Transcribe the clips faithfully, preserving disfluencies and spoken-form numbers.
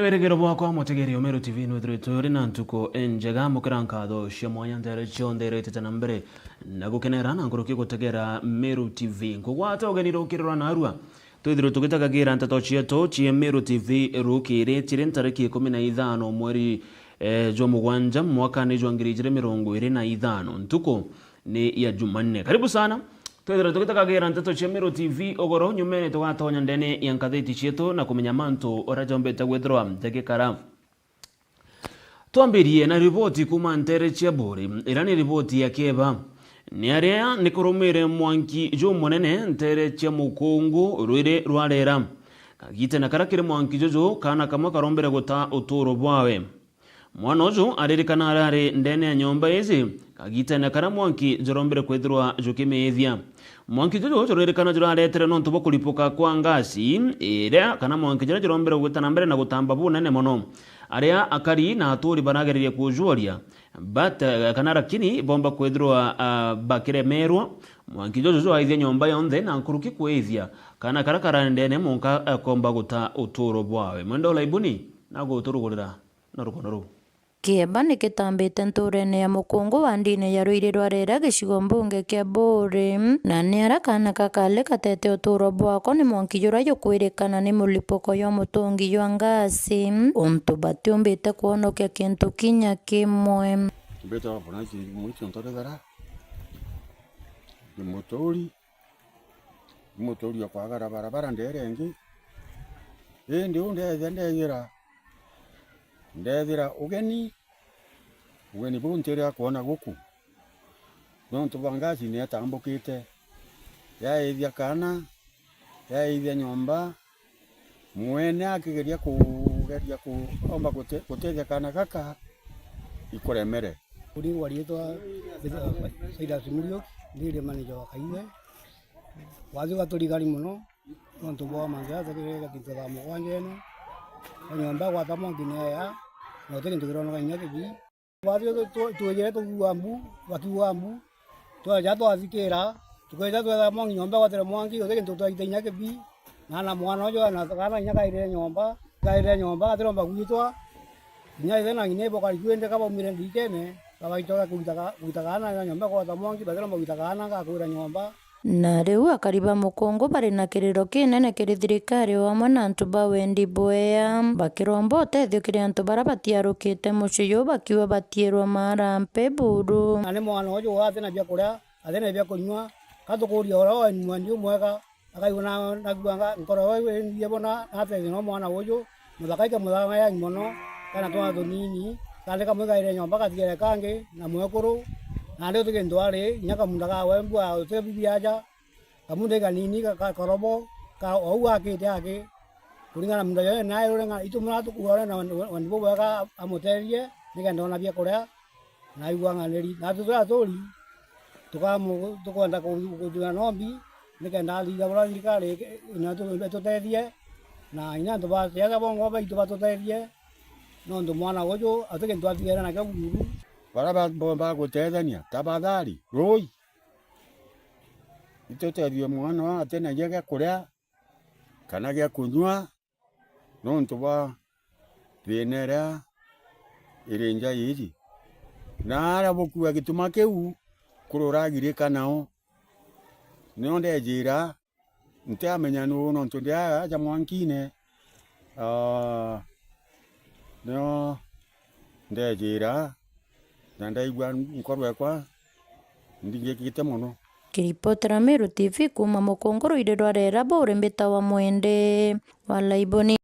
Erigiro bwakwa, mutegeri o Meru T V, nwithiritwe uri na ntuku injega. Mukira nkatho cia mwanya ntere cionthe iretete na mbere na gukenera na nkuruki gutegera Meru T V. Nkugwata ugeni rukiri rwa narua, twithirwe tugitagagira nteto cietu cia Meru T V rukiri. Ciri ntariki ikumi na ithano mweri, eh, jwa mugwanja mwakani jwa ngiri ijiri mirongo iri na ithano. Ntuku ni ya Jumanne. Karibu sana. Twithirwe tugitagagira nteto cia Meru T V ugoro. Nyumene tugatonya ndene ya ngatheti cietu na kumenya mantu uria jombite gwithirwa jagikara. Twambirie na riboti kuuma ntere cia Buuri, iria ni riboti ya kieba. Ni aria ni kurumire mwanki jumunene ntere cia Mukungu, rwiri rwa Rera. Kagitene karia kiri mwanki juju, kaana kamwe karombire guta uturo bwawe. Mwana uju aririkana arari ndene ya nyomba iji, kagitene karia mwanki jurombire kwithirwa jukimiithia. Mwanki juju juririkana juraretire nontu bwa kuripuka kwa ngasi iria, kana mwanki juria jurombire gwita na mbere na gutamba bunene mono. Aria akari na aturi barageririe kujuria, but, eh, kana lakini bomba kwithirwa, ah, bakiremerwa. Mwanki juju jwaithia nyomba yonthe na nkuruki kwithia kaana karia karari ndene monka, eh, komba guta uturo bwawe. Mwenda Olaibuni na guturugurira na rukono ruu. Kieba ni kitambite nturene ya Mukungu wa ndini ya Rwiri rwa Rera, gicigo mbunge kia Buuri, na ni ara kaana kakali katete uturo bwako ni mwanki juria jukwirikana ni mulipuko jwa mutungi jwa ngasi, untu batiumbite kwonokia kintu kinya kimwe. Mbite wa Bonansi, mwiti ntorethera, ni muturi, ni muturi o kwagara barabara ndere ingi. Indi u ndethia ndethira, ndethira ugeni, ugeni buu ntiri akwona guku. Nontu bwa ngasi ni etambukite, yaithia kaana, yaithia nyomba, mwene akigeria kugeria kuomba gute-, gutethia kaana gaka, ikuremere. Uringwa riitwa Silas Muriuki, ndi manager wa Kaiwe. Wathi ugaturigari mono, nontu bwa mantu jaria jathirire gathitha thaa mugwanja ene, na nyomba igwata mwanki ni eya, na guti kintu kironoka kinya kibii. Wathi tu-, tu-, twejire tukiuga mbu, bakiuga mbu, tweja twathikira, tukeja twetha mwanki, nyomba igwatire mwanki, guti kintu twaita kinya kibii, na, na mwana uju ena kaana kinya kairire nyomba, kairire nyomba, gatiromba gwitwa, kinya ithe na ng'ina ibo karikua indi kabaumire ndikene, kabaitoka kuita ka-, kuita kaana na nyomba igwata mwanki, batiromba kuita kaana gakwira nyomba. Na riu akari ba Mukungu bari na kiriro kinene kiri thirikari o amwe na antu ba wendi bwea, bakiromba utethio kiri antu baria batiarukite mucii juu bakiuga batiirwa maara mpe buru. Na ni mwana uju atina bia kuria, atina bia kunyua, ka tukuria uria we ni mwendi umwega, akaigua na, naigua nga-, nkoro iwe ingie bona, natethia no mwana uju, muthaka ike muthaka yangi mono, kana twana tunini, kandi kamwe kaire nyomba gatigere kangi, na mwekuru, nandi uti kintu ari, kinya kamunda kawe mbua uti bibi aja, kamunda i kanini ka, ka korobo, ka ou akite aki, kuringana na munda joe nae uria nga-, itu mura tukuore na wendi bubwega amutethie, nikenda ona bia kuria, na aigua ng'aniri. Natwi turia aturi, tukamu-, tukwenda ku-, kuthura nombi, nikenda athitha buria thirikari ina tu-, itutethie, na inya antu ba siasa bongwa baitu batutethie, nontu mwana uju ati kintu atigere nakio buru. Baria ba-, bomba gutethania, tafadhali, rui, itutethie mwana uyu atinagia gia kuria kana gia kunyua, nontu bwa thina iria iri nja iji. Na aria bukua gituma kiu kururagirika nao, nio ndejira, ntiamenya nuu, nontu ndi aa aja mwankine, aa, nio ndejira, na ndaigua nkoro ekwa ndingikite mono. Kiripotera Meru T V kuuma Mukunguru iri rwa rera buri mbita wa Mwende wa Laiboni.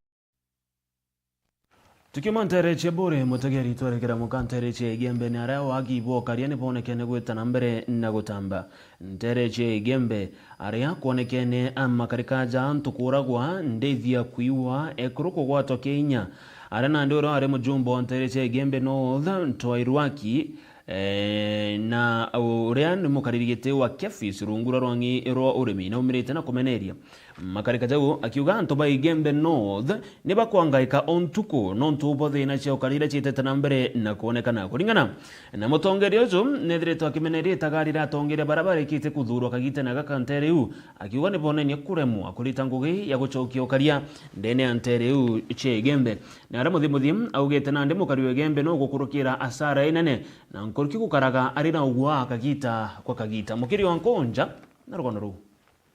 Tukiuma ntere cia Buuri, mutegeri, twerekera muka ntere cia Igembe, ni aria wagi bwokaria ni bwonekene gwita na mbere na gutamba. Ntere cia Igembe, aria kwonekene a makarika ja antu kuuragwa, ndithia kwiwa, ekuru kugwatwa kia inya. Aria nandi uria wari mujumbe wa ntere cia Igembe North, Ntwai Rwaki, eh, na uria ni mukariri giti wa Kefis rungu rwa rwang'i rwa urimi, naumirite na kumeneria Makarika jau akiuga antu ba Igembe North ni bakwangaika o ntuku nontu bwa thina cia ukari iria ciitite na mbere na kwonekana. Kuringana na mutongeria uju, nethiritwe akimeneria itagari ria atongeria baria barikitie kuthuurwa kagitene gaka nteere iu, akiuga ni bonenie kuremwa kurita ngugi ya gucokia ukaria ndene ya nteere iu cia Igembe. Na aria muthimuthi augite nandi mukari wa Igembe no gukurukira asara inene na nkuruki gukaraga ari na ugwaa kagita kwa kagita. Mukiri wa Nkunja na rugono ruu.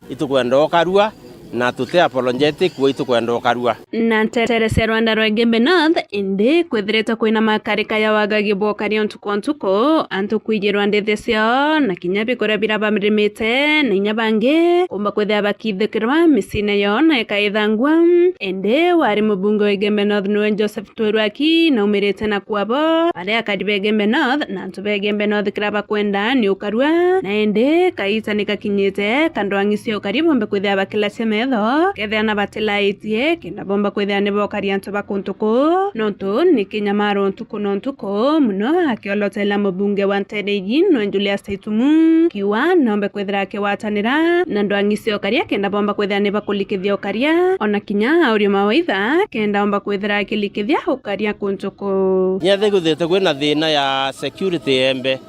Itukwenda ukarua, na tuti apologetic, we itukwenda ukarua. Na nteere cia rwanda rwa Igembe North, indi kwithiritwe kwina makarika ya wagagi bwa ukaria ntuku o ntuku, antu kwijirwa ndithi ciao, na kinya bikuria biria barimite, na inya bangi kumba kwithira bakithukirwa miciine yao na ikaithangua. Indi wari mubunge wa Igembe North niwe Joseph Twerwaki, na umirite na kwabo, baria akari ba Igembe North, na antu ba Igembe North kiria bakwenda ni ukarua, na indi kaita ni gakinyite, kandwang'i cia ukaria bombe kwithira bakilacia metho, kethira na batilaitie, kenda bomba kwithira ni bokaria antu ba kuntu kuu, nontu ni kinyamaro ntuku na ntuku mono, akiolotela mubunge wa nteere iji nwe Julius Taitumu, kiuga nombe kwithira akigwatanira na ndwang'i cia ukaria kenda bomba kwithira ni bakulikithia ukaria, ona kinya aurie mawaitha kenda omba kwithira akilikithia ukaria kuntu kuu. Nyethe kwithirite kwina thina ya security embe,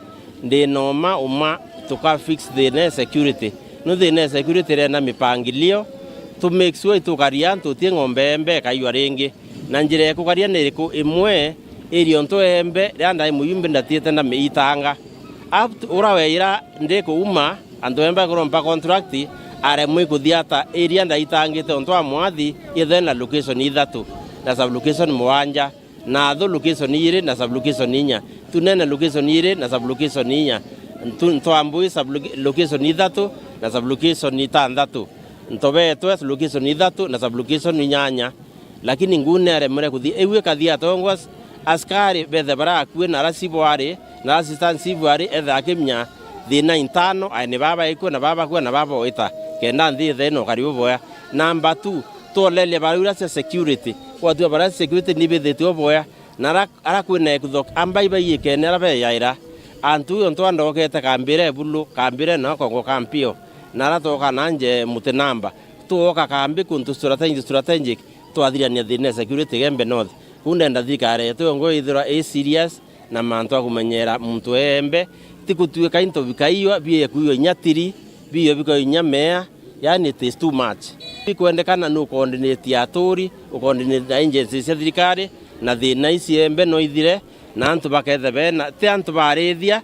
ndi na uma uma tuka fix thina ya security. Nu thina ya security irenda mipangilio, to make sure itukaria antu utie ng'ombe embe ikaiywa ringi. Na njira ya kukaria ni iriku? Imwe, iri ontu embe, riria ndai muyumbi ndatiite ndamiitanga. Up to ura weira ndi kuuma, antu embe kurompa contract, aremwe kuthia ata iria ndaitangite ontu wa mwathi, ithe na location ithatu, na sub location mugwanja, na athu location iri na sub location inya, tunene location iri na sub location inya, ntu-, ntwambui sub loca-, location ithatu na sub location itanthatu, ntobetwe location ithatu na sub location inyanya. Lakini nguu ni aremere kuthi, iu ikathi atongwa as-, askari bethe bara akui na ara chief ari, na ara assistant chief ari, ethe akimenya thina intano, aeni baba ikua na baba kua na baba oita, kenda nthi ithe na ukari buboya. Number two, twoleria bara ira cia security, gwatua bara cia security ni bithitwe boya, na ara, ara kwina ekutho, ambai baiyikene ara beyaira. Antu io ntwandokete kambire bulu, kambire na kongo kampio, na ara toka na nje muti namba, tuoka kambi kuntu strategic, strategic, twathirania thina ya security Igembe North. Kuu ndenda thirikari yetu yongo ithirwa i serious na mantu a kumenyera muntu eembe, ti gutuika into bikaiywa, biye kuiywa inya tiri, biyo bikaiywa inya mea, yani it is too much. Bikwendekana ni ucoordinate aturi, ucoordinate na agencies cia thirikari, na thina ici embe no ithire, na antu bakethe bena, ti antu barithia,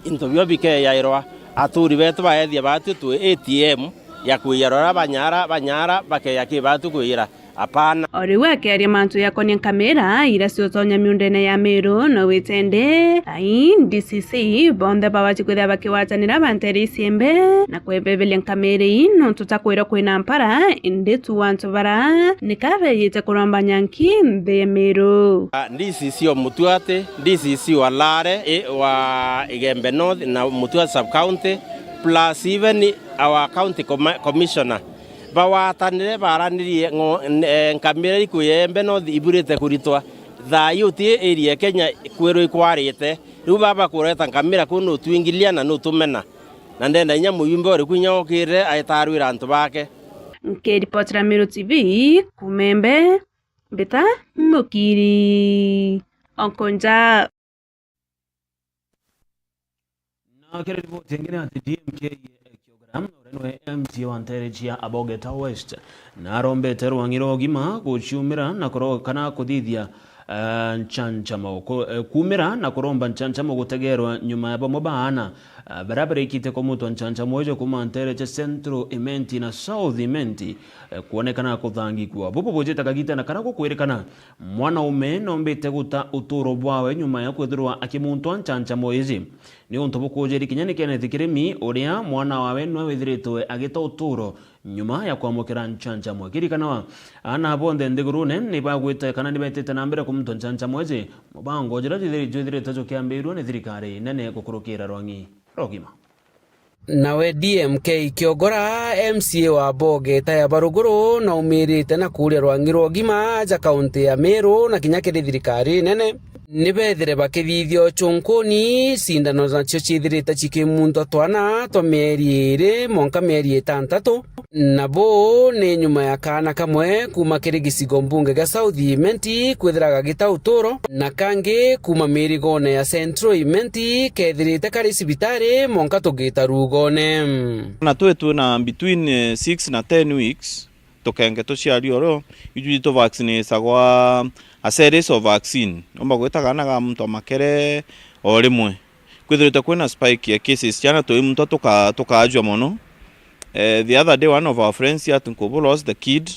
into bio bikeyairwa, aturi betu baethia batu twi A T M ya kwiyarwa, banyara, banyara, bakeya ki batu kwiyira. Apana. O riu akiaria mantu jakonia nkamira iria ciutonya miundene ya Meru, na witende ai D C C bonthe babati kwithira bakigwatanira bantere iciembe na kwebeberia nkamira ii, nontu ta kwirwa kwina mpara, indi tu antu bara nika bejite kuromba nyanki nthi ya Meru. Ah, D C C o Mutuati, D C C wa Lare, i, wa Igembe North na Mutuati sub county, plus even our county comma-, commissioner, bagwatanire, baranirie ngo-, n-, eh, nkamira iria ikwiyembe no iburite kuritwa. Thaa ii uti area ya Kenya kwirwa ikwarite. Riu baba kureta nkamira kuu nutwingilia na nutumena. Na ndenda inya muyumbe uriku inya okirire aitarwira antu bake. Nkiripotera Meru T V, kuuma Igembe, mbita Mukiri. Onkonja. Na kiri riboti ingi ni ati D M K Kiogora, uria niwe M C A wa ntere cia Abogeta West, na arombete rwang'i rwa ugima guciumira na kuro-, kana kuthithia, eh, nchanchamo, ku-, eh, kumira na kuromba nchanchamo gutegerwa nyuma ya bamwe ba aana, eh, baria barikite kumutwa nchanchamo ijo kuma ntere cia Central Imenti na South Imenti, eh, kwonekana kuthangikua. Bubu bujite kagita na karia gukwirikana mwanaume noombite guta uturo bwawe nyuma ya kwithirwa akimuntwa nchanchamo iji. Ni untu bukujiri kinya ni Kenneth Kirimi, uria mwana wawe nwe withiritwe agita uturo nyuma ya kwamukira nchanchamo. Kirikanawa, aana bonthe nthigurune ni bagwite kana ni betite na mbere kumuntwa nchanchamo iji, mubango juria jwithiri-, jwithiritwe jukiambirua ni thirikari nene gukurukira rwang'i rwa ugima. Nawe D M K Kiogora, M C A wa Bogeta ya Baruguru, naumirite na kuuria rwang'i rwa ugima aja kaunti ya Meru na kinya kiri thirikari nene. Ni bethire bakithithia ucunkuni, cindano nacio ciithirite cikimuntwa twana twa mieri iiri mwanka mieri itantatu. Na buu ni nyuma ya kaana kamwe kuuma kiri gicigo mbunge gia South Imenti kwithira gagita uturo, na kangi kuuma mirigone ya Central Imenti kethirite kari cibitari mwanka tugita rugone. Na twi twina between, eh, six na ten weeks, tukenge tuciari oro, itwi tuvaccinatagwa a series of vaccine. Umba gwita kaana ga muntu amakere o rimwe. Kwithirite kwina spike ya cases ciana twi muntu tuka-, tukaajua mono. Eh, the other day, one of our friends here at Nkubu lost the kid.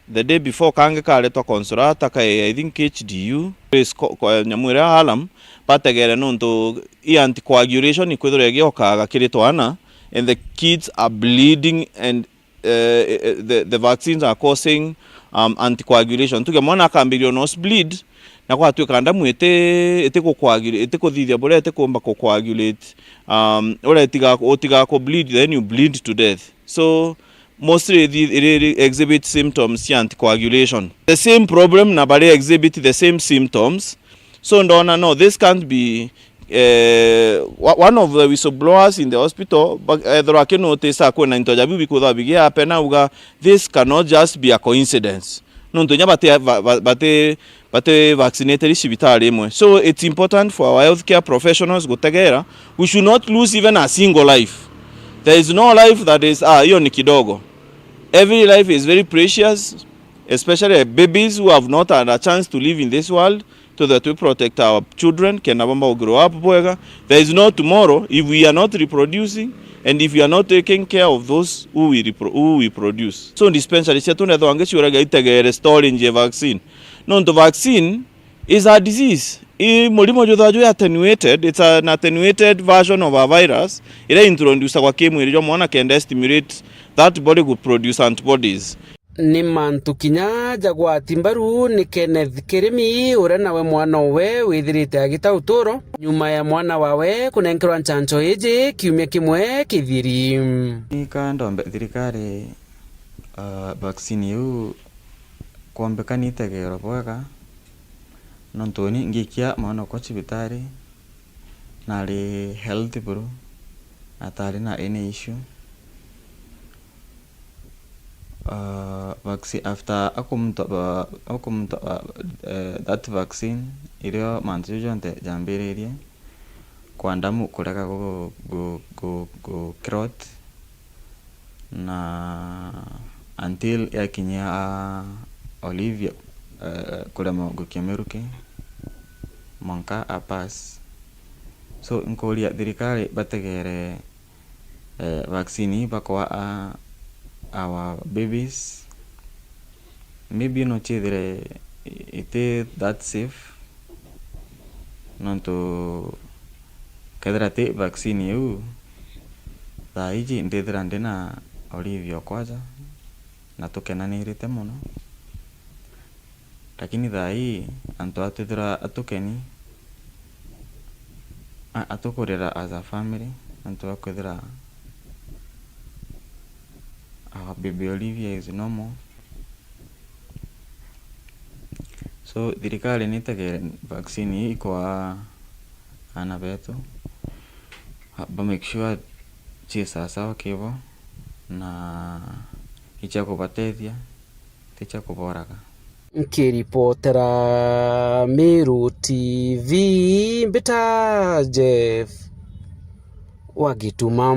The day before, kangi karetwa Consolata ka, I think, H D U. Is ko-, ko-, nyamu iria alarm, bategere nontu i anticoagulation ikwithirwa igiokaga kiri twana, and the kids are bleeding and, eh, eh, the, the vaccines are causing, um, anticoagulation. Tuge mwana akambiria nose bleed, na gwatuika ndamu iti, iti gucoagula-, iti kuthithia buria iti kumba kucoagulate, um, uria itiga-, utiga ku bleed, then you bleed to death. So, mostly ithi-, iri, iri exhibit symptoms cia anticoagulation. The same problem na bari exhibit the same symptoms. So, ndona, no, this can't be, eh, wa-, one of the whistleblowers in the hospital, ba-, ethirwa akinotice kwina into ja biu bikwithirwa bigiapena, auga, "This cannot just be a coincidence." Nontu inya bati, ba-, ba-, bati, bati vaccinated cibitari imwe. So, it's important for our healthcare professionals gutegera, we should not lose even a single life. There is no life that is, ah, hiyo ni kidogo. Every life is very precious, especially babies who have not had a chance to live in this world, so that we protect our children, kenda bomba ku grow up bwega. There is no tomorrow if we are not reproducing and if we are not taking care of those who we repro-, who we produce. So dispensary cietu nethwa ngi ciuragia itegere storage ya vaccine. Nontu vaccine is a disease. I murimo juthaa jwi attenuated, it's an attenuated version of a virus, iria introducagwa ki mwiri jwa mwana kenda stimulate that body ku produce antibodies. Ni mantu kinya jagwati mbaru ni Kenneth Kirimi, uria nawe mwana owe withirite agita uturo, nyuma ya mwana wawe kunenkerwa ncancho iji kiumia kimwe kithiri. Ika ndombe thirikari, ah, vaccine iu kwombeka ni itegerwe bwega, nontu uni ngikia mwana okwa cibitari, nari healthy buru, atari na any issue. Ah, vacci-, after akumto-, ah, akumto-, ah, eh, that vaccine, irio mantu jau jonthe jambiririe, kwa ndamu kurega gu-, gu-, gu-, gu clot, na until yakinyia a Olivia, eh, kurema gukia miruki, mwanka a pass. So, nkuria thirikari bategere, eh, vaccine ii bakwa a, our babies. Maybe no ciithire iti that safe, nontu kethira ti vaccine iu, thaa iji ndithira ndina Olivia okwaja, na tukenanirite mono. Lakini thaa ii, antu aa twithirwa atukeni, a-, atukurira as a family, antu a kwithira our baby Olivia is normal. So, thirikari nitegere vaccine ii ikwa aana betu, ba make sure cii sawasawa kibo, na icia kubatethia, ti cia kuboraga. Nkiripotera Meru T V, mbita Jeff wa Gituma.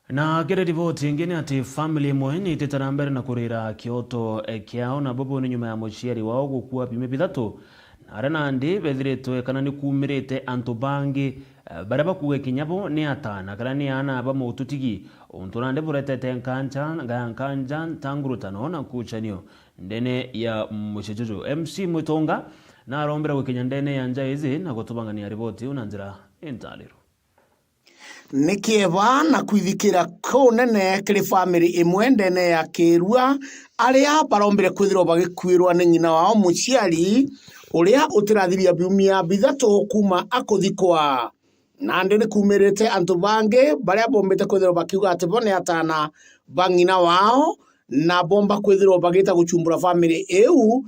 Na kiri riboti ingi ni ati family imwe ni itite na mbere na kurira kioto, eh, kiao, na bubu ni nyuma ya muciari wao gukua biumia bithatu, na aria nandi bethiritwe kana ni kuumirite antu bangi, eh, baria bakuuge kinya bo ni ataana kana ni aana ba mututigi, untu nandi buretete nkanja, ngaya nkanja, ntangurutano na nkucanio ndene ya mucii juju. M C Mwitonga narombire gukinya ndene ya nja iji na gutubang'ania riboti iu na njira intaliro. Ni kieba na kwithikira kunene kiri family imwe ndene ya Kirua, aria barombire kwithirwa bagikuirwa ni ng'ina wao muciari, uria utirathiria biumia bithatu kuuma akuthikwa. Nandi ni kuumirite antu bangi baria bombite kwithirwa bakiuga ati bo ni ataana ba ng'ina wao, na bomba kwithirwa bagita guchumbura family iu,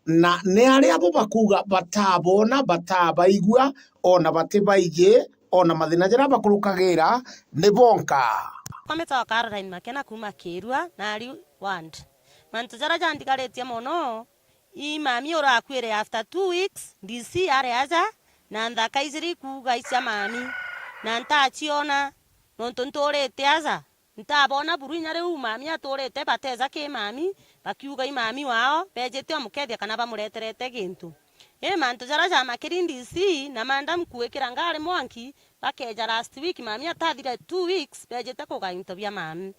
Na ni aria bo bakuuga bataboona, batabaigua, ona batibaiji, ona mathina jaria bakurukagira ni bonka. Kwa mbitawa Caroline Makena kuuma Kirua, Nari ward. Mantu jaria jandigaritie mono, ii mami urakuire after two weeks, D C ari aja, na nthaka ijiri ikuuga icia mami, na ntaciona, nontu nturite aja. Ntabona buru inya riu mami aturite, bateja ki mami, bakiuga i mami wao, bejite omukethia kana bamureterete gintu. Ii mantu jaria jamakiri D C na madam kuikira ngari mwanki, bakeja last week, mami atathire two weeks, bejite kugaa into bia mami.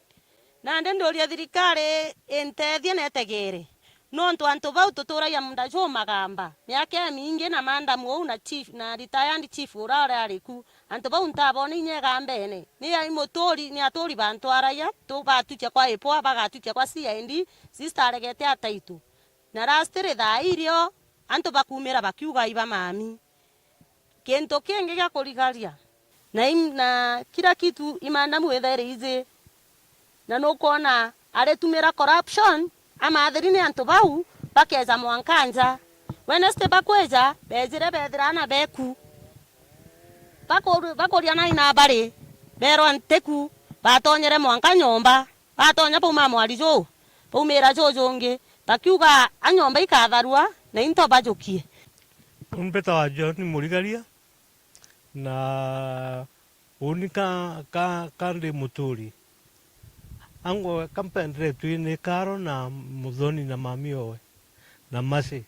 Nandi ndurie thirikari intethie na itegere. Nontu antu bau tuturagia munda jumagamba, miaka imingi, na madam uu na chief, na retired chief uria uri ariku, antu bau ntabona inya igambene. Ni ai muturi, ni aturi bantwaragia, tu-, batwikia kwa ipwa, bagatwikia kwa C I D, sister aregete ataitu. Na lastly thaa irio, antu bakumira bakiuga iba mami. Kintu kingi gia kurigaria, na im-, na kila kitu i madam withaire iji, na nukwona aritumira corruption, amathiri ni antu bau, bakeja mwanka nja. Wednesday bakwija, bejire bethira ana beku. Bakuru-, bakuria nai na bari, berwa ntiku, batonyere mwanka nyomba. Batonya bauma mwari juu, baumira juu jungi, bakiuga a nyomba ikatharua, na into bajukie. Uni mbitawa John Murigaria, na uni ka, ka, ka ndi muturi. Ango ka mpenderetwe ni Karo na Muthoni na mami owe na Masi.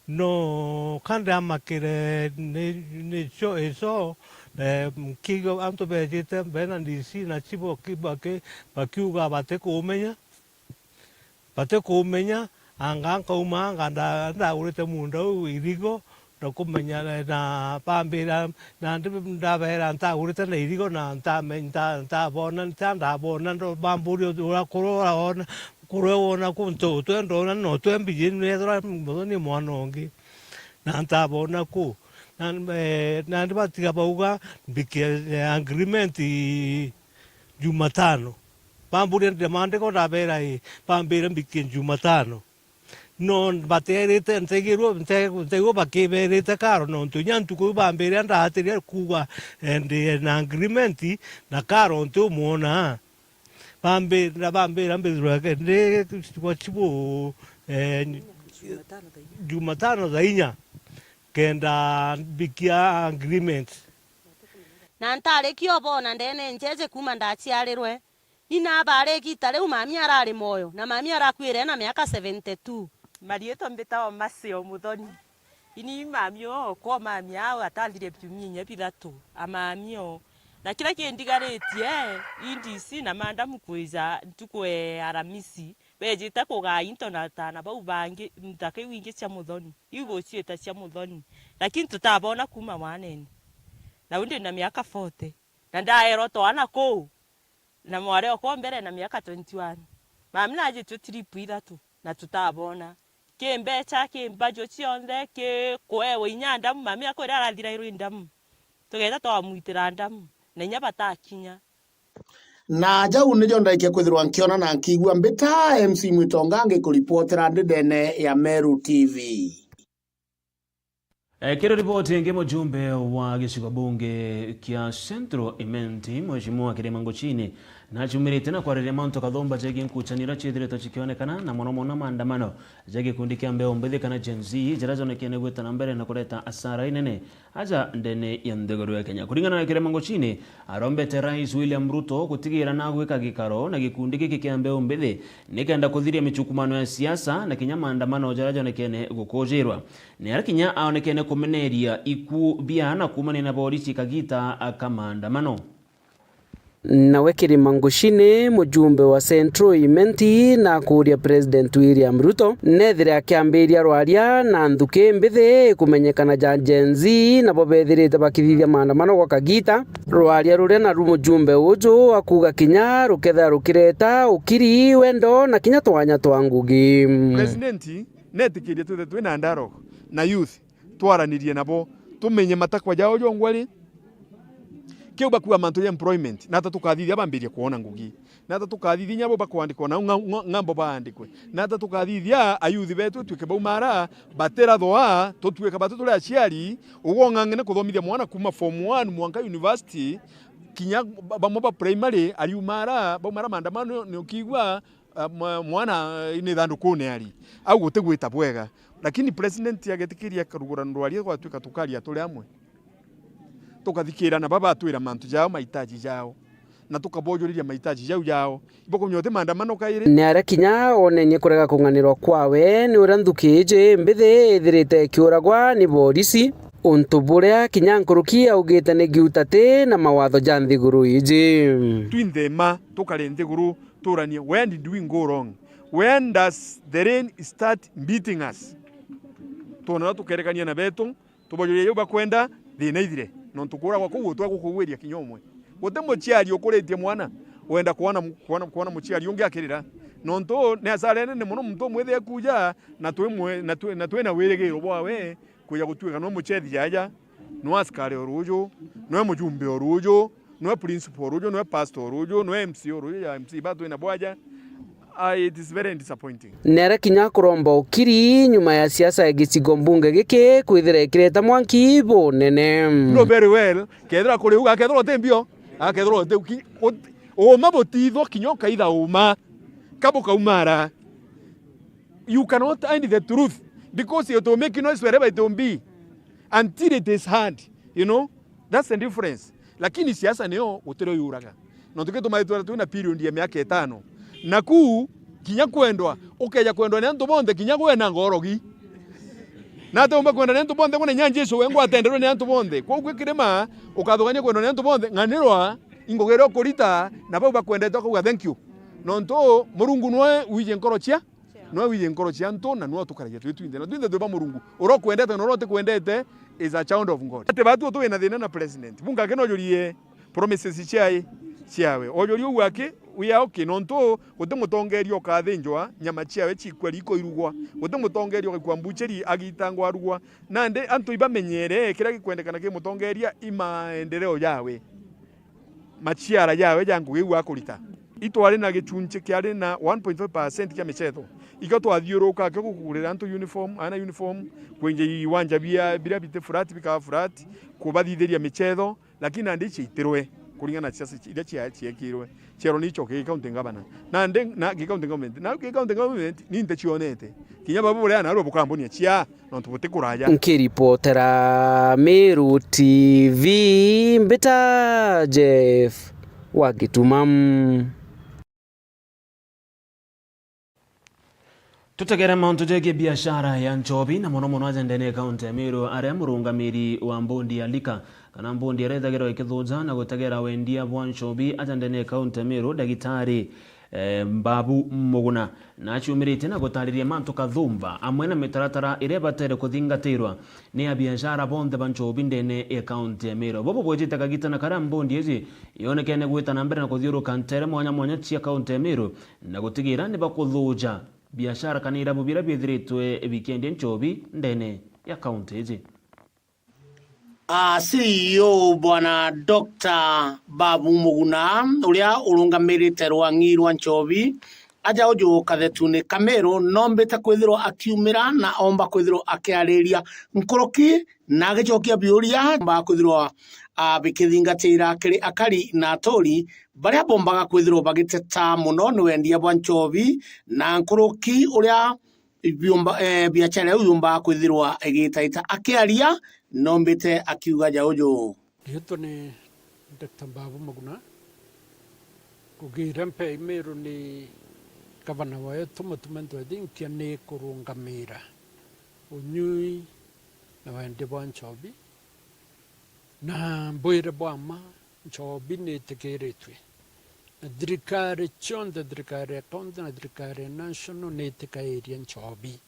No ka ndamakire ni, ni cho, icho, eh, nkiigua antu bejite bena D C na chibo ki-, baki-, bakiuga batikumenya, batikumenya, anga nkauma anga nda-, ndagurite munda uu irigo, na kumenya na, na bambira, na ndi-, ndabeera ntagurite na irigo, na ntame-, nta-, ntabona, nta-, ndabona, ndo-, bamburia uria kuru uraona, kuru wona ku ntu, twe ndona no twe mbiji, nethira ni mwana ungi. Na ntabona ku. Na, eh, nandi batiga bauga mbikie, eh, agreement Jumatano. Bamburia ndire maandiko, ndabeera ii, bambire mbikie Jumatano. No bateerite, ntegirwe, nte-, ntegirwe bakiberite Karo, nontu inya ntuku iu bambire ndaatiria kuuga, eh, ndi na agreement na Karo ntiumwona. Bambira, bambira mbithirwe ndi kwa chibu, eh, Jumatano thaa inya, kenda mbikia agreement. Na ntarikio bona ndene njeje kuuma ndaciarirwe. Ni naba ari igiita riu mami arari mwoyo, na mami arakuire ena miaka seventy two. Mariitwa mbitawa Mercy o Muthoni. Ini mami oo, kwa mami ao atathire biumia inya bithatu, a mami oo. Na kiria kindigaritie, i D C na madam kwija ntuku e Aramisi, bejite kugaa into na ataana bau bangi, nthaka iu ingi cia Muthoni, iu iguciita cia Muthoni. Lakini tutabona kuuma wanene. Na u ndi na miaka forty. Na ndaerwa twana kuu. Na mwari okwa mbere na miaka twenty one. Mami najitue trip ithatu na tutabona. Ki mbecha, ki mbaju cionthe, ki kuewa inya ndamu, mami akwira arathirairwe i ndamu. Tugeeta twamwitira ndamu, na inya batakinya. Na jau nijo ndaikia kwithirwa nkiona na nkiigua mbita M C Mwitonga ngikuripotera ndi ndene ya Meru T V. Eh, kiri riboti ingi, mujumbe wa gicigo bunge kia Central Imenti, Mheshimiwa Kirima Nguchini, nachumirite na kwariria mantu kathumba jegii nkuchanio iria ciithiritwe cikionekana, na mono mono maandamano ja gikundi kia mbeu mbithi kana Gen Z, jaria jonekene gwita na mbere na kureta asara inene aja ndene ya nthiguru ya Kenya. Kuringana na Kirima Nguchini, arombete Rais William Ruto gutigira na gwika gikaro na gikundi giki kia mbeu mbithi nikenda kuthiria michukumano ya siasa na kinya maandamano jaria jonekene gukujirwa. Ni aria kinya aonekene kumeneria iku bia ana kuumania na borisi kagita ka maandamano. Nawe Kirima Nguchini, mujumbe wa Central Imenti, na akuuria President William Ruto nethire akiambiria rwaria na nthuki mbithi ikumenyekana ja Gen Z, nabo bethirite bakithithia maandamano gwa kagita. Rwaria ruria naru mujumbe uju akuuga kinya rukethira rukireta ukiri, wendo na kinya twanya twa ngugi. President netikirie twithe twina dialogue na youth, twaranirie nabo, tumenye matakwa jao jongwa ri, Kiu bakua mantu ja employment, nata tukathithia bambirie kwona ngugi? Nata tukathithia inya bo bakwandikwa nau ng'a-, ng'a-, ng'ambo baandikwe? Nata tukathithia ayuthi betu twike baumara batirathwa, tutwika batu turi aciari, ugong'ang'ane kuthomithia mwana kuma form one mwanka university, kinya ba-, bamwe ba primary, ariumara, baumara maandamano, ni ukiigua, ah, mwa-, mwana, eh, ni thandukune ari. Au gutigwita bwega. Lakini president agetikiria akarugura ndwaria, gwatwika tukaria turi amwe. Tukathikira na baba atwira mantu jao, mahitaji jao. Na tukabojuriria mahitaji jau jao. Ibokumenya uti maandamano kairi. Ni aria kinya onenie kurega kung'anirwa kwawe ni uria nthuki iji mbithi ithirite ikiuragwa ni borisi. Untu buria kinya nkuruki augite ni giutati na mawatho ja nthiguru iji. Twinthe ma, tukare nthiguru, turanie, when did we go wrong? When does the rain start beating us? Twona tukerekania na betu, tubajuria jau bakwenda, thina ithire. Nontu kuuragwa kuu gutwa gukugwiria kinya umwe. Guti muciari ukuritie mwana, wenda kwona mu-, kwona, kwona muciari ungi akirira. Nontu ni asara inene mono muntu umwe ethire kuja, na twi mwe-, na twi, na twina wirigiro bwawe, kwija gutwika nwe muchethi jaja, nwe askari o ruju, nwe mujumbe o ruju, nwe principal o ruju, nwe pastor o ruju, nwe M C A o ruju, ya M C A ba twina bwaja. Ah, it is very disappointing. Nere kinya kuromba ukiri nyuma ya siasa ya gicigo mbunge giki kwithira ikireta mwanki bunene. You know very well, kethira kuri uga, kethira uti mbio, akethira uti uki-, ut-, uma butithwa kinya ukaitha uma, kabukaumara. You cannot hide the truth because it will make noise wherever it will be until it is heard, you know? That's the difference. Lakini siasa niyo gutiri yuraga. Nontu gituma itwara twina period ya miaka itano. Naku kinya kwendwa, ukeja kwendwa ni antu bonthe, kinya gwe na ngorogi. Na ati umba kwendwa ni antu bonthe, kuna nya Jesu we ngwatenderwe ni antu bonthe. Kwou gwi kirima, ukathugania kwendwa ni antu bonthe, ng'anirwa ingugi iria ukurita, na bau bakwendete ukauga, "Thank you." Nontu Murungu nwe wiji nkoro cia Nwe wiji nkoro cia antu, na nwe utukaragia twi twinthe, na twinthe twi ba Murungu. Uria ukwendete na uria utikwendete is a child of God. Ati batu twina thina na president. Bunga aki nojurie promises ciae, ciawe. Ojurie uu aki, we are okay, nontu guti mutongeria ukathinjwa, nyama ciawe cikua riko irugwa. Guti mutongeria ugakua mbucheri agitangwa arugwa. Nandi antu ibamenyere kiria gikwendekana ki mutongeria i maendeleo jawe. Maciara jawe ja ngugi iu akurita. Itwari na gichunchi kiari na one point five percent kia michetho. Ikio twathiuruka kio kugurira antu uniform, ana uniform, kwenja iwanja bia, biria biti flat, bikaba flat, kubathithiria michetho, lakini nandi ciaitirwe kuringana na siasa iria cia-, ciekirwe. Ciero nicho ki county governor. Nandi, na ki county government, na ki county government, ni nte cionete. Kinya baba buria narua bukambonia cia. Nontu butikuraja. Nkiripotera Meru T V, mbita Jeff wa Gituma. Tutegere mauntu jegie biashara ya nchobi, na mono mono aja ndene ya kaunti ya Meru, aria murungamiri wa mbondi ya Lika, kana mbondi iria ithagirwa ikithuja na gutegera wendia bwa nchobi aja ndene ya kaunti ya Meru, Ndagitari eh, Mbabu Muguna, na aciumiritie na gutariria mantu kathumba amwe na mitaratara iria ibatere kuthingatirwa ni abiashara bonthe ba nchobi ndene ya kaunti ya Meru. Bobo bwejite kagita na karia mbondi iji yonekene gwita na mbere na kuthiuruka ntere mwanya mwanya cia kaunti ya Meru na gutigira ni bakuthuja biashara kana irabu biria biithiritwe bikiendia nchobi ndene ya kaunti iji. Ah, C E O Bwana Doctor Babu Muguna, uria urungamirite rwang'i rwa nchobi, aja uju kathetune ka Meru, nombite kwithirwa akiumira na omba kwithirwa akiariria nkuruki na agicokia biuria, omba kwithirwa, ah, bikithingatira kiri akari na aturi baria bombaga kwithirwa bagiteta mono ni wendia bwa nchobi na nkuruki uria biumba, eh, biachara iu yumbaga kwithirwa igitaita. Akiaria, nombite akiuga ja uju. Riitwa ni Doctor Mbabu Muguna. Ngugi iria mpei Meru ni gavana wetu Mutuma Ntwethinkia ni kurungamira unyui na wendia bwa nchobi. Na mbwire bwa mma, nchobi ni itikiritue. Na thirikari cionthe, thirikari ya county na thirikari ya national ni itikairia nchobi.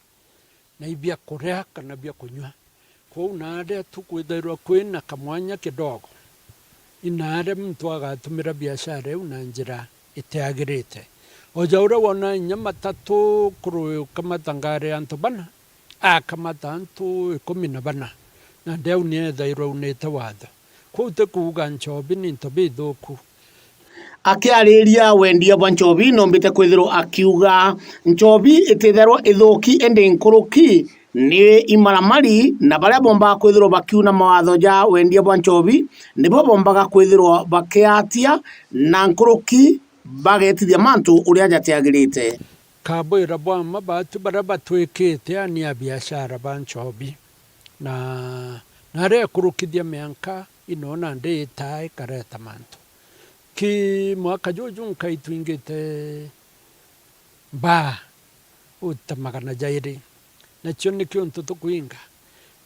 Na ibia kuria kana bia kunyua. Kwou naaria tukwithairwa kwina kamwanya kidogo, inaaria muntu agatumira biashara iu na njira itiagirite. O ja uria wona inya matatu kurukamata ngari ya antu bana, akamata antu ikumi na bana, na ndeu ni ethairwa aunite watho. Kuu ti kuuga nchobi ni into bithuku. Akiariria wendia bwa nchobi, noombite kwithirwa akiuga nchobi ititherwa ithuki, indi nkuruki ni imaramari, na baria boombaga kwithirwa bakiuna mawatho ja wendia bwa nchobi nibo boombaga kwithirwa bakiatia, na nkuruki bagetithia mantu uria jatiagirite. Kabwira bwa mma baatu baria batwikite ani a biashara ba nchobi, na, na aria ekurukithia mianka ino nandi itaa ikareta mantu. Ki mwaka juju nkai twingite mbaa uta magana jairi, nacio nikio untu tukwinga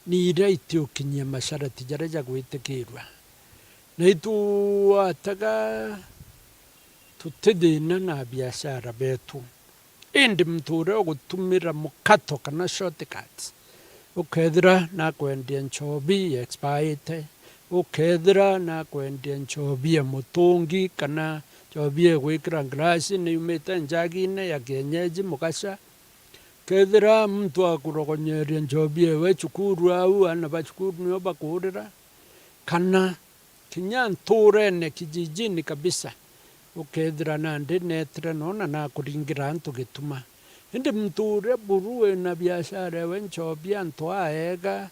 ni iria itiukinyia masharati jaria jagwitikirua, na itwataga tutithina na biashara betu. Indi muntu uria ugutumira mukato kana shortcuts, ukethira nakwendia nchobi ya expiite, ukethira nakwendia nchobi ya mutungi kana nchobi ya gwikira ngirasi ni yumite njagine ya kienyeji mugaca, kethira muntu akurogonyeria nchobi ewe cukuru au, aana ba cukuru nio bakuurira, kana kinya ntuurene kijijini kabisa, ukethira nandi neetire noona nakuringira antu gituma. Indi muntu uria buru wina biashara ewe nchobi antu aega,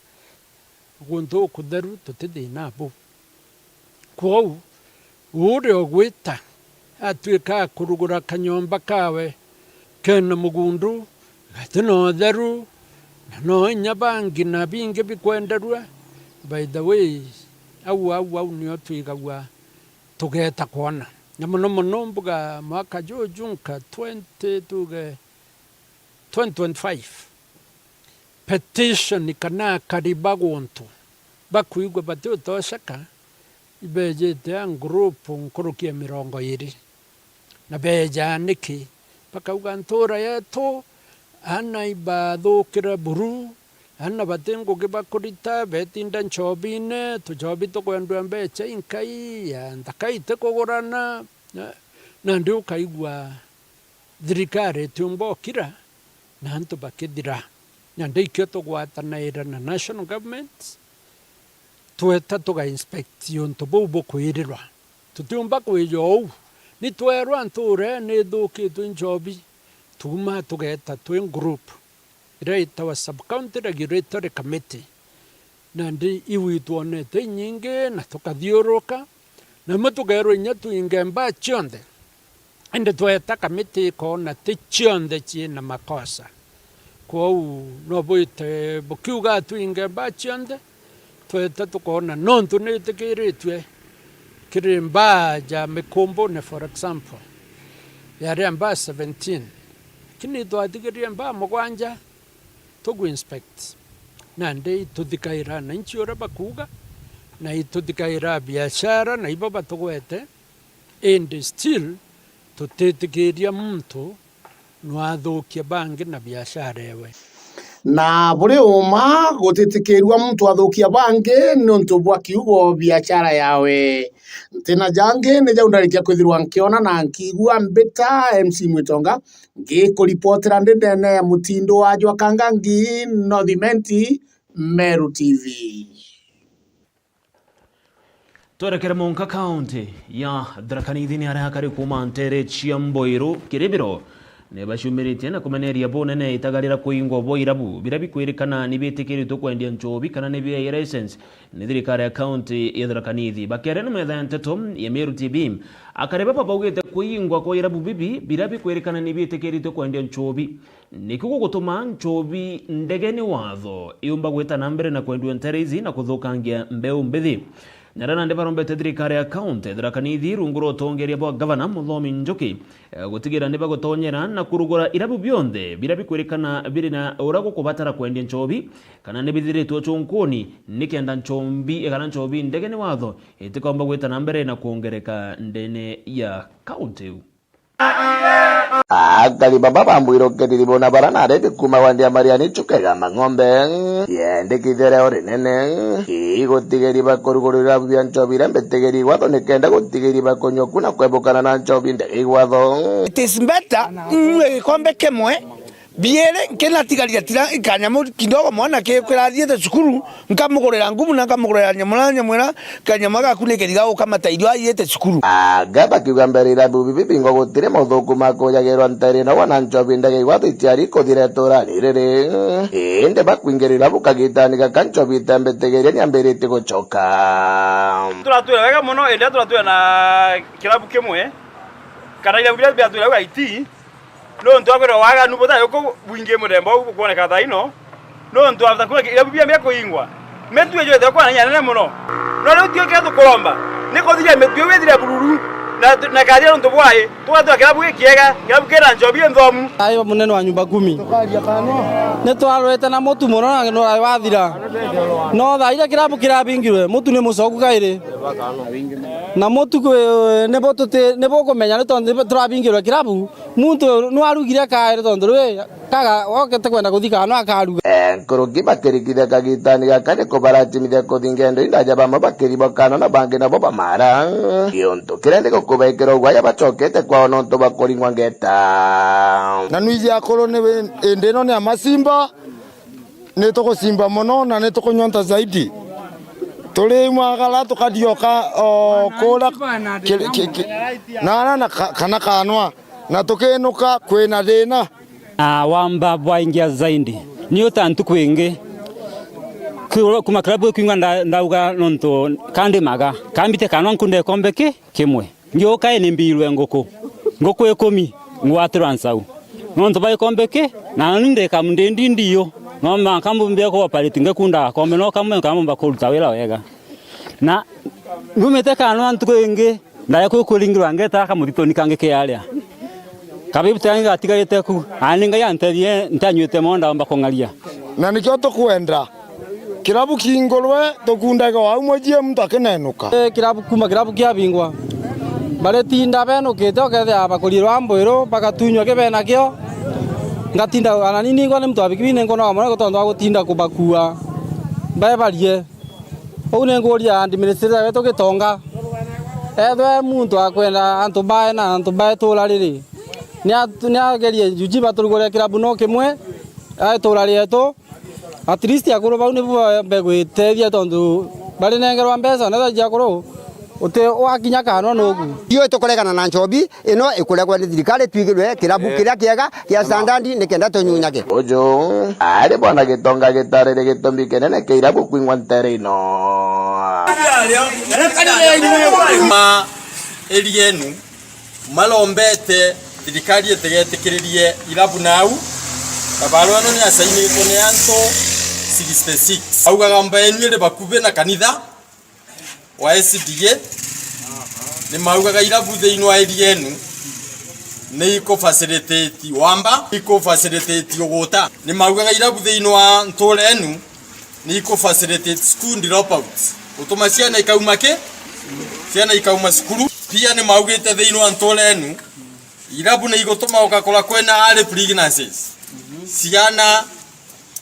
guntu ukutheru tutithina buu. Kwou, uria ugwita atuika akurugura kanyomba kawe kena mugundu, gatina utheru, na no inya bangi na bingi bikwenderua. By the way, au, au, au nio twigagua tugeeta kwona. Na mono mono mbuga mwaka juju nka twenty, tuge twenty twenty-five, petition kana akari ba guntu bakwigua bati utosheka, ibejite a group nkuruki ya mirongo iiri. Na beejaa niki? Bakauga, ntuura yeetu, aana ibaathuukire buru, aana bati ngugi bakurita, beetinda nchobiine, tuchobi tukwendua mbeecha inkai, ya nthaka itikugurana. Na, nandi ukaigua thirikari itiumba ukira, na antu bakithira. Nandi ikio tugwatanaira na national government, tweta tuga inspect untu buu bukwirirwa. Tutiumba kwija uu. Ni twerwa ntuura ii ni ithukitue nchobi, tuuma tugeeta twi group iria itawa Sub-County Regulatory Committee. Nandi iu itwonete inyingi na tukathiuruka, na imwe tukeerwa inya twinge mbaa cionthe. Indi tweeta kamiti ikoona ti cionthe ciina makosa. Kwou no bwite bukiuga twinge mbaa cionthe, tweeta tukoona nontu nitikiritue kiri mbaa ja Mikumbune, for example, yari mbaa seventeen, lakini twatigirie mbaa mugwanja tugu inspect. Nandi ituthikaira ananchi uria bakuuga, na ituthikaira biashara na ibo batugwete, indi still tutitikiria muntu nwathukia bangi na biashara ewe. Na buri uma gutitikirua muntu athukia bangi niuntu bwa kiugo biashara yawe. Ntina jangi ni jau ndarikia kwithirwa nkiona na nkiigua mbita M C Mwitonga, ngikuripotera ndi ndene ya mutindo wa jwa Kangangi, North Imenti, Meru T V. Twerekere munka kaunti ya Tharaka Nithi ni aria akari kuuma nteere cia Mboiru, Kiribiro, ni baciumiritie na kumeneria bunene itagarira kuingwa bwa irabu biria bikwirikana ni biitikiritwe kwendia nchobi kana ni biaie license ni thirikari ya kaunti ya Tharaka Nithi. Bakiaria na metha ya nteto ya Meru T V, akari baba baugite kuingwa kwa irabu bibi biria bikwirikana ni biitikiritwe kwendia nchobi nikio gugutuma nchobi ndege ni watho iumba gwita na mbere na kwendua nteere ici na kuthukangia mbeu mbithi. Naria nandi barombete thirikari ya kaunti ya Tharaka Nithi rungu rwa utongeria bwa gavana Muthomi Njuki, eh, gutigira ni bagutonyera na kurugura irabu bionthe biria bikwirikana biri na uria gukubatara kwendia nchobi kana ni bithiritwe cunkuni, nikenda nchobi, kana nchobi ndege ni watho itikomba gwita na mbere na kwongereka ndene ya kaunti iu. Akari baba ba Mbwiru Kiribiro na bara nari bikuuma wa Ndiamariani Chuka ya Mang'ombe, yendekithia riao rinene, igutigiri bakurugurira bia nchobi iria mbitigiri igwatho nikenda gutigiri bakunyua ku na kwebukana na nchobi ndege igwatho. It is better unyue gikombe kimwe Biere, nkina tigaria tira kanyamu kidogo mwana ke kirathiite cukuru, nkamugurira ngumu na nkamugurira nyamura nyamwira, kanyama gaku ni keriga ukamata irio aiite cukuru. Anga bakiuga mbere irabu bibi bingwa gutiri mauthuku ma kujagirwa ntere na wana nchobi ndege igwathitie ari kuthira iturani riri. Indi bakwingirira bukagitani gaka nchobi itembetegeria ni ambiritie gucoka. Turatwira wega mono, indi turatwira na kirabu kimwe, kana irabu biria biratwira au I T, nontu akwirwa waganu butari uku bwingi muthemba uu bukwoneka thaa ino, nontu after kuria irabu bia bia kuingwa, mitu ijwite kwa na nene mono. No riu tio kiria tukuromba, ni kuthiria mitu iu ithire bururu, na, na kathira nontu bwai, tugatua kirabu gikiega, kirabu kina nchobi inthomu. Ai munene wa nyumba kumi. Ni twarwite na mutu mono na nurai wathira. No thaa iria kirabu kirabingirwe, mutu ni mucoku kairi. Na mutu kwi, nibo tuti-, nibo ukumenya ni tontu turabingirwe kirabu. Muntu nu arugire akaere tontu rwi kaga okete kwenda kuthi kana no akaruga. Eh, nkuruki bakirikithia kagitani gaka ni kubaratimithia kuthi ngendo indaja, bamwe bakiribokana na bangi nabo bamara. Giuntu kiria ni gukubekera ugwaya bacokete kwao nontu bwa kuringwa ngeta. Na nwiji akuru ni indi ino ni ya macimba, ni tugucimba mono na ni tukunyonta zaidi. Turi mwagara tukadioka o kura ki-, ki-, ki-, na ara na ka-, kana kanwa. Na tukinuka kwina thina. Na wamba bwaingia zaidi. Ni uta ntuku ingi. Ku-, kuma klabu ikwingwa nda-, ndauga nontu kandimaga. Kambite kanwa nkunde kombe ki kimwe. Ngiuka ni mbirwe nguku. Nguku ikumi ngwatirwa nsau. Nontu ba ikombe ki, na ni ndeka mndindi ndiyo. No mwanka mbumbie ku operate ngikunda gakombe no kamwe nkamumba kuruta wira wega. Na numite kanwa ntuku ingi, Ndaja kuu kuringirwa ngeta kamuthituni kangi ke aria. Kabibu tangi gatigarite ku, aani Ngai antethie, ntanyuite mono ndaomba kung'aria. Na nikio tukwenda kirabu kingurwe, tukundage o au mujie muntu akinenuka. Eh, kirabu, kuma kirabu kiabingwa, baritinda benukite, ukethia bakurirwa mbwiru, bagatunywa ki benakio. Ngatinda, ana ni ningwa ni muntu wa bikibini, ningwa no amwe tontu wa gutinda kubakua bebarie. Uu ni nguria administrator wetu Gitonga, ethwe muntu akwenda antu bae na antu bae tura riri, ni a-, ni agerie juji baturugure kirabu no kimwe a itura rietu, at least akuru bau nibu baembe gwitethia tontu barinengerwa mbeca na thaiji akuru uti wakinya kanwa nugu. Iyo tukuregana na nchobi, ino ikuregwa ni thirikari, twigirwe kirabu kiria kiega kia standard nikenda tunyunyage. Uju ari bwana Gitonga gitarire gitumi kinene kia irabu kwingwa ntere ino. Ma eri yenu marombete thirikari itigetikiririe irabu nau, na barua ino ni asainitwe ni antu sixty six. Augaga mba yenu iri bakubi na kanitha wa S D A, ni maugaga irabu thiini wa area yenu ni iku facilitate wamba, iku facilitate uguta. Ni maugaga irabu thiini wa ntura yenu ni iku facilitate school dropout. Gutuma ciana ikauma ki? Ciana ikauma cukuru. Pia ni maugite thiini wa ntura yenu, irabu ni igutuma ugakora kwina early pregnancies. Ciana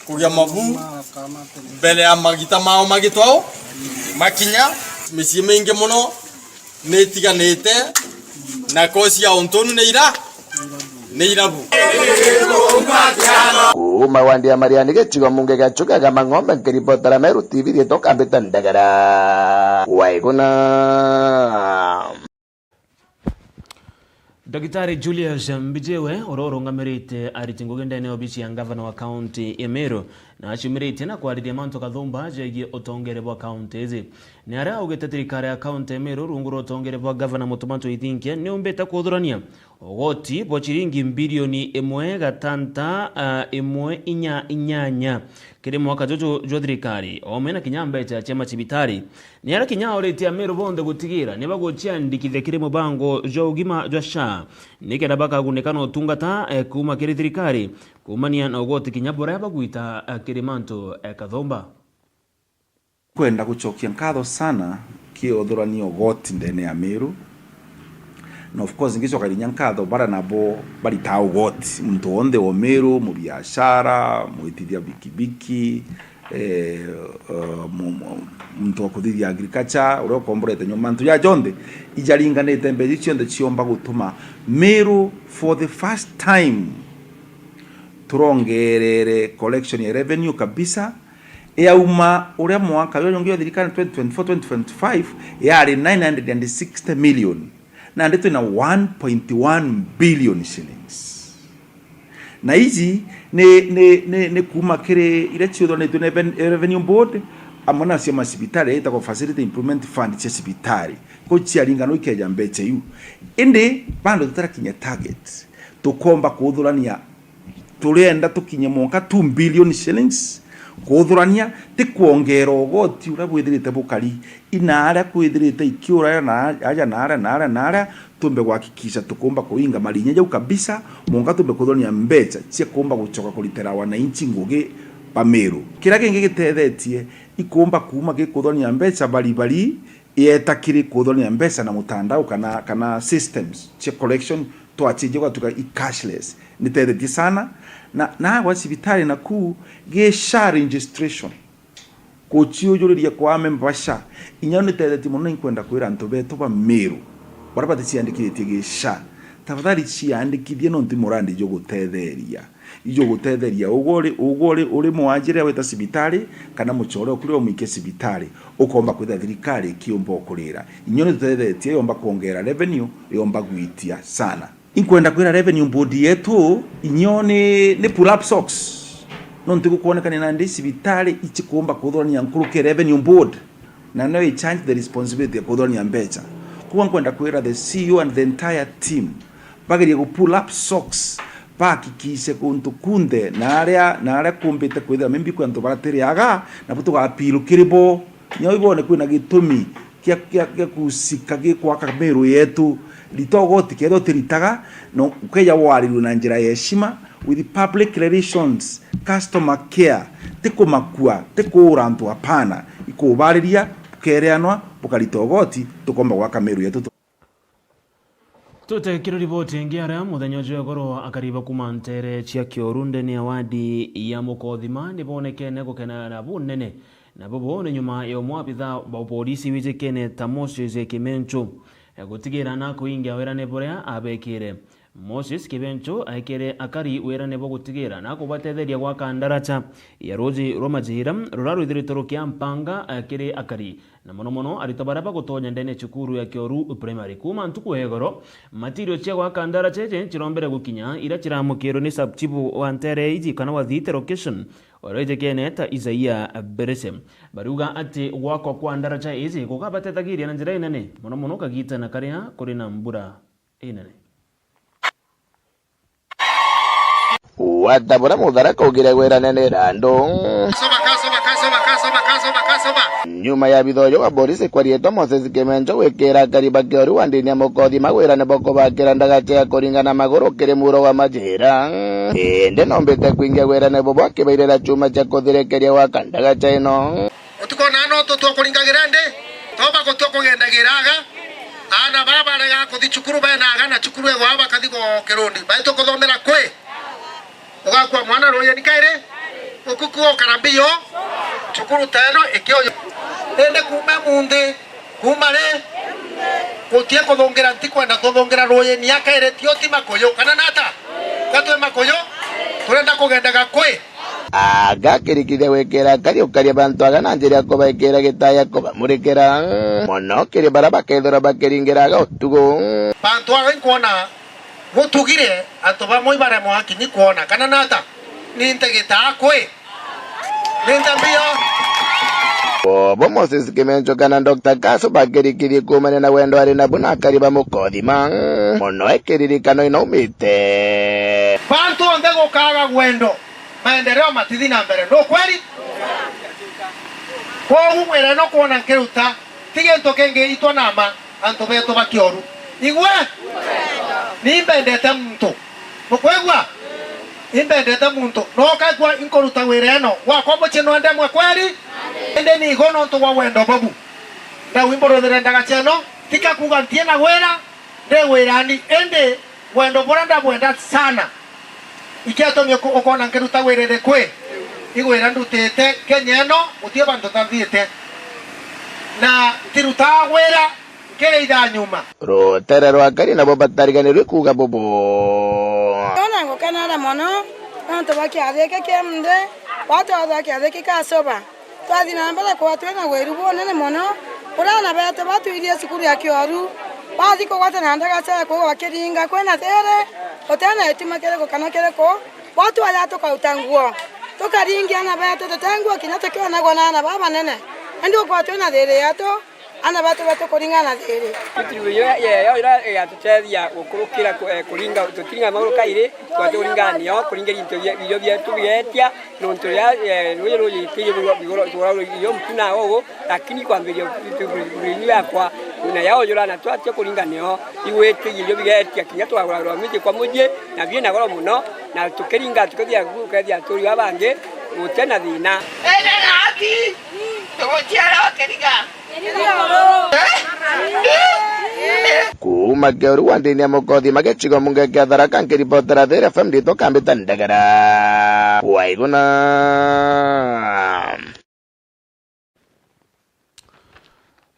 kugia mabu mbere ya magita mao magitwao makinya. Micii mingi mono ni itiganite na kosi ya untunu ni ira, ni irabu. Kuuma wandi ya Mariani gicigo munge gia Chuka ga Mang'ombe, nkiripotera Meru T V rietwa Kambita Ndagara. Waiguna. Ndagitari Julius Mbijiwe, uria urungamirite ariti ngugi ndene ya obisi ya ngavana wa kaunti ya Meru, na aciumiritie na kwariria mantu kathumba jegie utongere bwa kaunti iji. Ni aria augite thirikari ya kaunti ya Meru rungu rwa utongere bwa gavana Mutumantu Ithinkia ni umbite kuthurania ugoti bwa ciringi mbirioni imwe gatanta, ah, imwe inya inyanya kiri mwaka juju jwa thirikari, omwe na kinya mbeca cia macibitari. Ni aria kinya auritie Ameru bonthe gutigira ni baguciandikithia kiri mubango jwa ugima jwa SHA, nikenda bakagunika na utungata, eh, kuuma kiri thirikari, kuumania na ugoti kinya buria bagwita, eh, kiri mantu, eh, kathumba. Kwenda gucokia nkatho sana ki uthurania ugoti ndene ya Meru. Na of course, ngicokagiria nkatho baria nabo baritaa ugoti, muntu wonthe wa Meru, mubiashara, mwitithia bikibiki, eh, eh, mu-, mu-, muntu wa kuthithia agriculture, uria ukomborete nyomba, mantu ja jonthe ijaringanite, mbeca iu cionthe ciomba gutuma Meru for the first time Turongerere collection ya revenue kabisa. Yauma uria mwaka uria ungi wa thirikari twenty twenty-four twenty twenty-five yari nine hundred and sixty million, nandi twina one point one billion shillings. Na iji ni, ni, ni, ni kuuma kiri iria ciuthanitue ni Reven-, Revenue Board amwe na cia macibitari, iria itagwo Facility Improvement Fund cia cibitari. Kuu ciaringanwa ikeja mbeca iu. Indi bado tutarakinya target, tukomba kuthurania, turienda tukinye mwanka two billion shillings. Kuthurania ti kwongera ugoti uria bwithirite bukari, inaria kwithirite ikiura na aja na aria na aria na aria, tumbe gwakikisha tukumba kuinga marinya jau kabisa, mwanka tumbe kuthurania mbeca cia kumba gucoka kuritira wananchi ngugi ba Meru. Kiria kingi gitethetie, ikumba kuuma gikuthurania mbeca bari bari, yeeta kiri kuthurania mbeca na mutandao kana, kana systems cia collection, twacenjia gwatuika i cashless. Nitethetie sana. Na, na gwa cibitari naku, gi SHA registration, kuciujuriria kwa amemba ba SHA, inya nitethetie mono. Inkwenda kwira antu betu ba Meru baria baticiandikithitie gi SHA, tafadhali ciandikithie, nontu i murandi jugutetheria. Ijugutetheria ugwe uri, ugwe uri, uri mwanjire wita cibitari, kana mucore oku riria umwikie cibitari, ukomba kwithira thirikari ikiumba ukurira. Inyo nitutethetie, yomba kwongera revenue, yomba gwitia sana. Inkwenda kwira Revenue Board yetu, inyo ni, ni pull up socks. Nontu gukwonekania nandi cibitari icikumba kuthurania nkuruki Revenue Board. Na no i change the responsibility ya kuthurania mbeca. Koguo nkwenda kwira the C E O and the entire team bagerie gu pull up socks, bahakikishe kuntu kunthe na aria, na aria kumbite kwithira maybe kwi antu baratiriaga, nabo tuga appeal kiri bo. Kinya ibone kwina gitumi kia, kia, kia kusika gi kwaka Meru yetu. Rita ugoti kethira utiritaga, no ukeja warirue na njira ya heshima, with public relations, customer care, ti kumakua, ti kuura antu, hapana, ikubariria, bukereanwa, bukarita ugoti, tukomba gwaka Meru yetu. Tutekire riboti ingi, aria muthenya uju igoro akari ba kuma ntere cia Kioru ndene ya wadi ya Mukothima nibonekene gukenera bunene, na bubu ni nyuma ya umwe wa abitha ba upolisi wijikene ta Moses Kimencho gutigira na kuingia wirane buria abekire. Moses Kibencho aikire akari wirane bwa gutigira na kubatetheria gwaka ndaracha ya ruuji rwa Majira ruria rwithiritwe rukiampanga, eh, kiri akari, na mono mono aritwa baria bagutonya ndene ya cukuru ya Kioru Primary. Kuuma ntuku ya igoro, material cia gwaka ndaracha iji cirombere gukinya, iria ciramukirwe ni sub chief wa ntere iji kana wa Thite location, uria wijikene ta Isaia Berese. Bariuga ati gwakwa kwa ndaracha iji gugabatethagiria na njira inene, mono mono kagitana karia kuri na mbura inene. Wata buria Mutharaka augire gwirane ni randu. Nyuma ya abitha uyu wa borisi kwa riitwa Moses Kimencho gwikira akari ba Kioru wandini ya Mukothima gwirane bwa kubakira ndagacha ya kuringa na maguru kiri muro wa Majira, indi nombite kwingia gwirane bubu akibairira chuma cha kuthirikiria gwaka ndagacha ino. Utikona no tutwa kuringagira ndi, toba gutwa kugendagira aga. Aana bara barega kuthi cukuru bena aga na cukuru egwa bakathi go kirundi. Baitu kuthomera kwi? Ugakua mwana ruyeni kairi? Ukuku ukara mbio? Cukuru teno ikioyo. Indi kuuma munthi, kuuma ri? Gutie kuthungira, ntikwenda tuthungira ruyeni akairi, tio ti makuyu, kana nata? Gatwe makuyu, turenda kugendaga kwi? Agakirikithia gwikira akari ukaria bantu aga na njira ya kubaikira gitaya kubamurikira mono kiri baria bakethirwa bakiringira aga utugu. Bantu aga inkwona gutugire antu bamwe ibaremwa kinyi kwona, kana nata? Ni nte gitaa kwi? Ni nte mbio? Bobo Moses Kimencho kana Doctor Kaso bakirikithie kuumania na wendo ari nabu na akari ba Mukothima mono ikiririkano inaumite. Bantu onthe gukaga gwendo, maendeleo matithi na mbere. No kweli? Kwogu wira ino kwona nkiruta, ti gintu kingiitwa na ma, antu betu ba Kioru. Igwe? Ni mbendete muntu. Mukwigua? Imbendete muntu. No kaigua inkuruta wira ino. Gwakwa mucii no ndemwe kweli? Indi ni igo nontu bwa wendo bobu. Ndau imburuthire ndagacha ino, tika kuuga ntiina wira, ndi wirani, indi wendo buria ndabwenda sana. Ikiatumi uko-, ukona nkiruta wira iri kwi? Igwira ndutite Kenya ino, gutie bantu tathiite. Na ntirutaa wira nkiriitha nyuma. Rutere rwa akari nabo batariganirwe kuuga bubu. Ona ngukenera mono, Nontu bwa kiathi giki kia munthi, batwatha kiathi giki kacoba, twathi na mbere kwaa twina wiru bunene mono. Uria aana betu batwirie cukuru ya kioru, bathi kugwata na ndagaca ya kwigwa kiringa kwina thiiri, utina gituma kiriku kana kiriku, bo twaja tukauta nguo, tukaringia aana betu tute nguo kinya tukionagwa na aana babanene, indi ukwaa twina thiiri yetu. Aana betu betu kuringana na thiiri. Mitiri iyo ya, ya, ya, ira igatuteethia gukurukira ku-, eh, kuringa, tutiringa maguru kairi, twati kuringana nio, kuringa into bia, irio bietu bigeetia, nontu ya, eh, ruuji rujitirie bigoro, bigoro, bigoro, iyo mutuna ugu, lakini kwambiria urimi yakwa, na ya ujura na twatia kuringa nio, igwitirie irio bigeetia, kinya twagura rwa miji kwa muji, na biina goro mono, na tukiringa, tukethia, tukethia aturi abangi, gutina thina. Ene na haki, tuguciara ukiriga. Kuuma Kiuru wa ndini ya Mukothi magecigo munge kia Tharaka, nkiribotera Thiri F M nditwa Kambita Ndegera. Waiguna.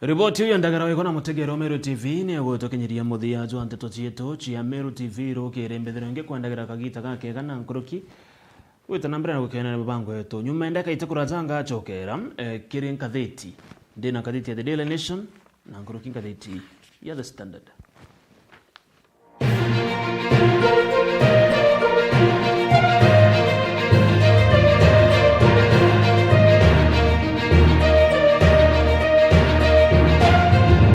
Riboti iyo ya Ndegera Waiguna, mutegeri wa Meru T V, ni egutukinyiria muthia jwa nteto cietu cia Meru T V rukiri mbithiro ingi kwendagera kagita gakega na nkuruki. Gwita na mbere na gukenera mibango yetu. Nyuma ya ndagika iti kuraja ngacokera, eh, kiri ngathiti. Ndina ngathiti ya The Daily Nation na nkuruki ngathiti ya The Standard.